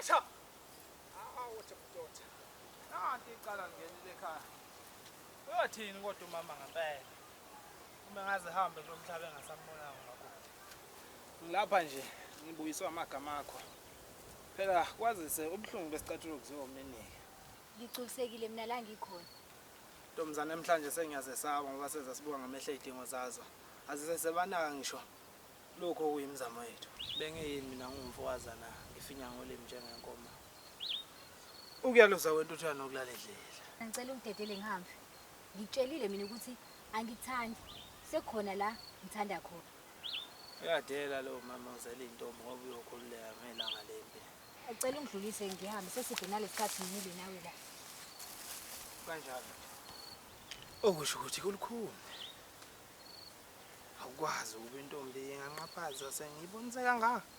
Asha! Awu madoda. Nanti icala lingenile ekhaya. Uyothini kodwa umama ngempela? Uma ngaze hambe kulo mhlaba engasambonanga umakoti. Ngilapha nje ngibuyiswa amagama akho. Phela kwazise ubuhlungu besicathulo kuziwa umninike. Ngigculisekile mina la ngikhona. Ntombazane namhlanje sengiyazesaba ngoba sezasibuka ngamehlo ey'dingo zazo. Azisesebanaka ngisho lokho okuyimizamo yethu. Bengiyini mina ngumfowazana ngifinya ngolimi njengenkomo. Ukuyaluza kwentuthwane nokulala edlela. Ngicela ungidedele ngihambe. Ngikutshelile mina ukuthi angikuthandi. Sekukhona la ngithanda khona. Uyadela lowo mama uzele intombi ngoba uyokhululeka ngelanga lempi. Ngicela ungidlulise ngihambe seside nalesikhathi ngimile nawe la. Kanjalo nje. Okusho ukuthi kulukhuni. Awukwazi ukuba intombi inganqaphaza sengiyibonise kangaka.